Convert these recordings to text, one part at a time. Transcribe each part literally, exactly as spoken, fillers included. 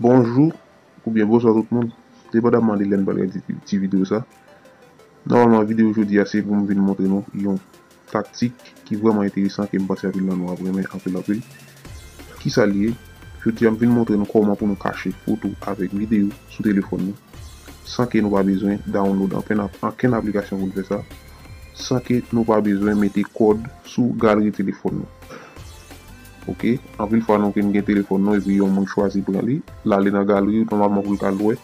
Bonjou oubyen bonswa tout moun, depandamman de lè n pral gade ti, ti videyo sa. Nòmalman, videyo jodi a se pou m vin montre nou yon taktik ki vrèman enteresan ke m panse anpil nan nou ap renmen anpil anpil. Kisa l ye? Jodi a m vin montre nou kòman pou nou kache foto avèk videyo sou telefòn nou san ke nou pa bezwen download ankenn ap-, ankenn aplikasyon pou n fè sa, san ke nou pa bezwen mete kòd sou galri telefòn nou. Oke, anpil fwa nou gen, gen telefòn nou epi yon moun chwazi pran li, l ale nan galri, nòmalman pou l ka wè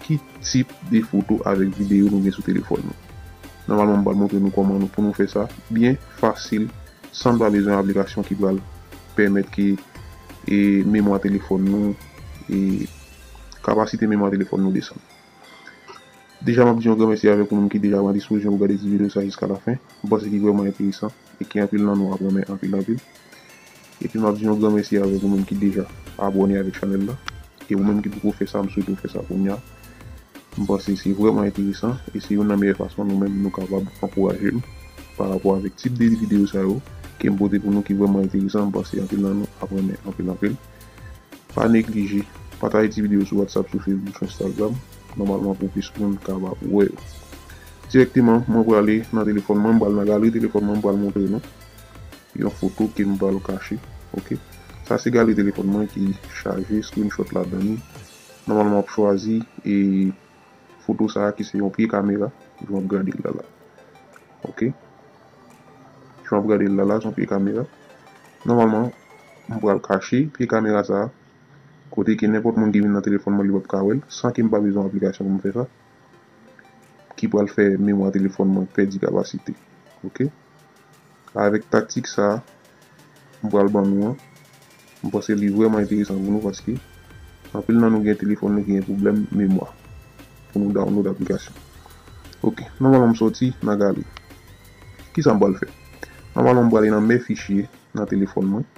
ki tip de foto avèk videyo nou gen sou telefòn nou. Nòmalman, m pral montre nou kòman nou, pou nou fè sa byen fasil, san n pa bezwen aplikasyon ki pral pèmèt ke, e, memwa telefòn nou, e, kapasite memwa telefòn nou desann. Deja, m ap di yon gran mèsi avèk ou menm ki deja pran dispozisyon pou gade ti videyo sa jiska lafen. M panse ki vrèman enteresan e ki anpil nan nou ap renmen anpil anpil. Epi m ap di yon gran mèsi avèk ou menm ki deja abòne avèk chanèl la. E ou menm ki poko fè sa, m swete w fè sa kounye a. M panse se vrèman enteresan e se youn nan meyè fason nou menm nou kapab ankouraje nou pa rapò avèk tip de videyo sa yo ke m pote pou nou ki vrèman enteresan. M panse anpil nan nou ap renmen anpil anpil. Pa neglije pataje ti videyo sou WhatsApp, sou Facebook, sou Instagram, nòmalman pou plis moun kapab wè yo. Dirèkteman, mwen prale nan telefòn mwen, m pral nan galri telefòn mwen, m pral montre nou yon foto ke m pral kache. Oke. Sa se galri telefòn mwen ki chaje screenshot ladan li. Nòmalman, w ap chwazi e foto sa a ki se yon pye kamera, jan w ap gade l la la. Oke. Jan w ap gade l la la, se yon pye kamera. Nòmalman, m pral kache pye kamera sa a, kote ke nenpòt moun ki vin nan telefòn mwen, li p ap ka wè l, san ke m pa bezwen aplikasyon pou m fè sa, ki pral fè memwa telefòn mwen pèdi kapasite. Oke? Avèk taktik sa a, m pral ban nou an, m panse li vrèman enteresan pou nou paske anpil nan nou gen telefòn nou ki gen pwoblèm memwa pou nou download aplikasyon. Oke, nòmalman m soti nan galri. Kisa m pral fè? Nòmalman m prale nan men fichye nan telefòn mwen.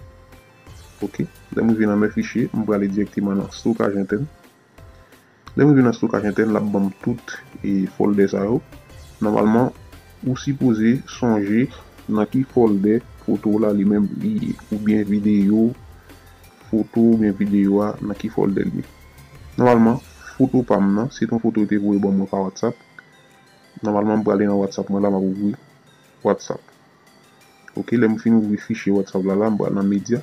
Oke, lè m rive nan men fichye, m prale dirèkteman nan stokaj entèn. Lè m rive nan stokaj entèn, l ap ban m tout e folder sa yo. Nòmalman, ou sipoze sonje nan ki folder foto w la li menm li ye, oubyen videyo, foto oubyen videyo a, nan ki folder li ye. Nòmalman, foto pa m nan, se t on foto yo te voye ban mwen pa WhatsApp. Nòmalman, m prale nan WhatsApp mwen la, m ap ouvri WhatsApp. Oke, lè m fin ouvri fichye WhatsApp la, la, m pral nan medya.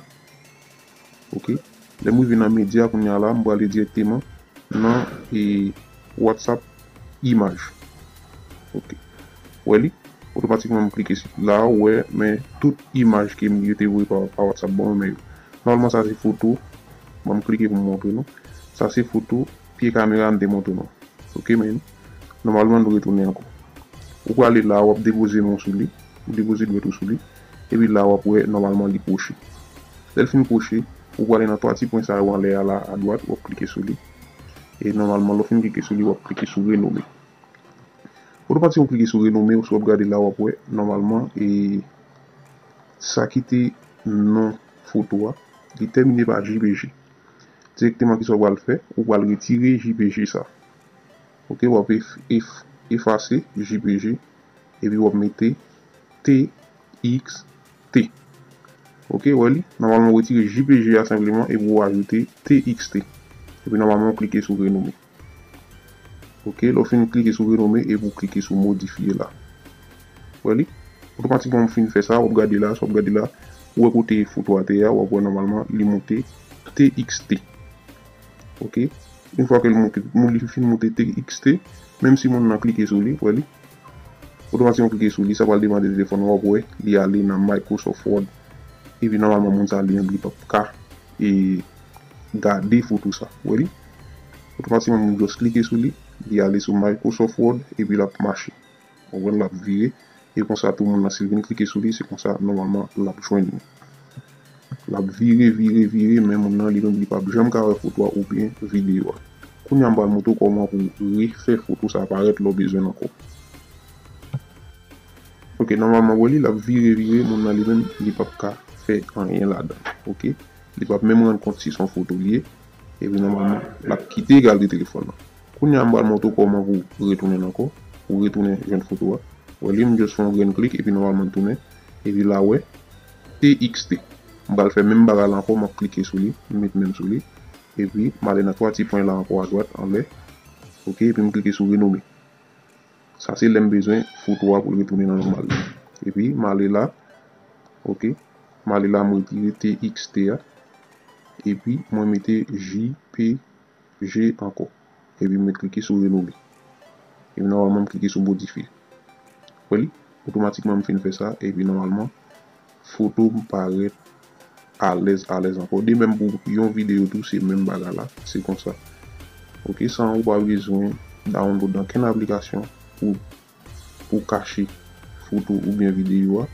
Oke, lè m rive nan medya, kounye a la, m prale dirèkteman nan, e, WhatsApp imaj. Oke, wè li, otomatikman m klike sou la, ou wè, men tout imaj ke m, yo te voye pa, pa WhatsApp ban mwen, men yo. Nòmalman, sa se foto, ban m klike pou m montre nou. Sa se foto pye kamera m te montre nou. Oke, men nòmalman, nou retounen ankò. Ou prale la, w ap depoze men w sou li, ou depoze dwèt ou sou li, epi la, w ap wè nòmalman li pwoche. Lè l fin pwoche, ou prale nan twa ti pwen sa yo anlè a la, adwat, w ap klike sou li. E nòmalman, lè w fin klike sou li, w ap klike sou renome. Otomatikman, w klike sou renome, si w ap gade la, w ap wè nòmalman, e sa ki te non foto a, li tèmine pa J P G. Dirèkteman, kisa w pral fè? Ou pral retire J P G sa. Oke, w ap ef-, ef-, efase J P G, epi w ap mete T X T. Oke, wè li? Nòmalman, w retire J P G a senpleman, epi w ajoute T X T. Epi nòmalman, w klike sou renome. Oke, lè w fin klike sou renome, epi w klike sou modifye la. Wè li? Otomatikman, w fin fè sa, w ap gade la, si w ap gade la, ou wè kote foto a te ye a, w ap wè nòmalman, li moute T X T. Oke? Yon fwa ke l moute, moun li fin moute T X T, menm si moun nan klike sou li, wè li? Otomatikman klike sou li, sa pral demande telefòn nan, w ap wè, li ale nan Microsoft Word. Epi nòmalman, moun sa li menm, li p ap ka, e, gade foto sa, wè li? Otomatikman, moun just klike sou li, li ale sou Microsoft Word, epi l ap mache. Ou konprann, l ap vire. E konsa tou moun nan, si l vin klike sou li, se konsa nòmalman l ap jwenn li. L ap vire, vire, vire, men moun nan li menm li p ap janm ka wè foto a oubyen videyo a. Kounye a m pral montre w kòman pou w refè foto sa parèt lè w bezwen l ankò. Oke, nòmalman wè li, l ap vire, vire, moun nan li menm li p ap ka fè anyen ladan. Oke? Li p ap menm rann kont si se yon foto li ye. Epi nòmalman, l ap kite galri telefòn nan. Kounye a, m pral montre w kòman pou w retounen l ankò. Pou w retounen jwenn foto a. Wè li, m just fè yon grenn klik, epi nòmalman l tounen. Epi la, wè, T X T. M pral fè menm bagay la ankò, m ap klike sou li, m met men m sou li. Epi, m ale nan twa ti pwen la ankò adwat, anlè. Ok, epi m klike sou renome. Sa se lè m bezwen foto a pou l retounen nan nòmal li. Epi, m ale la. Ok, m ale la, m retire T X T a. Epi, mwen mete J P G ankò. Epi, mwen klike sou renome. Epi, nòmalman, m klike sou modifye. Wè li? Otomatikman, m fin fè sa. Epi, nòmalman, foto m parèt alèz, alèz ankò. De menm pou yon videyo tou, se menm bagay la. Se konsa. Ok, san ou pa bezwen download ankenn aplikasyon pou, pou kache foto oubyen videyo a,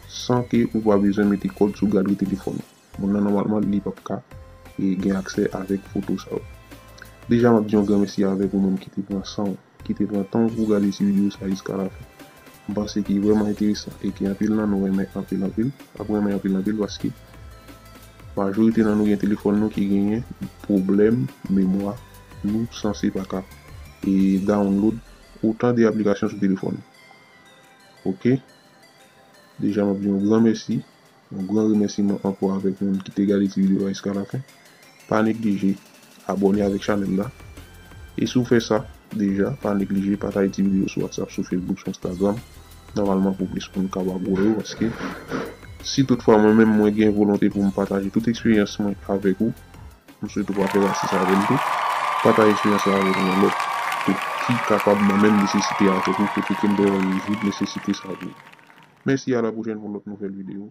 san ke ou pa bezwen mete kòd sou galri telefòn ou. Moun nan, nòmalman, li p ap ka, e, gen aksè avèk foto sa yo. Deja, m ap di yon gran mèsi avèk ou menm ki te pran san w, ki te pran tan w pou gade ti videyo sa jiska lafen. M panse ki vrèman enteresan e ki anpil nan nou renmen anpil, anpil, ap renmen anpil, anpil, paske majorite nan nou gen telefòn nou ki genyen pwoblèm memwa, nou sanse pa ka, e, download otan de aplikasyon sou telefòn. Ok? Deja, m ap di yon gran mèsi, yon gran remèsiman ankò avèk moun ki te gade ti videyo a jiska lafen. Pa neglije abòne avèk chanèl la. E si w fè sa deja, pa neglije pataje ti videyo sou WhatsApp, sou Facebook, sou Instagram. Nòmalman, pou plis moun kapab wè yo, paske si toutfwa mwen menm mwen gen volonte pou m pataje tout eksperyans mwen avèk ou, m swete w pa fè rasis avè m tou. Pataje eksperyans la avèk yon lòt tou ki kapab nan menm nesesite avèk ou, kote ke m te wè rezoud nesesite sa pou ou. Mèsi, a la pwochèn pou lòt nouvèl videyo.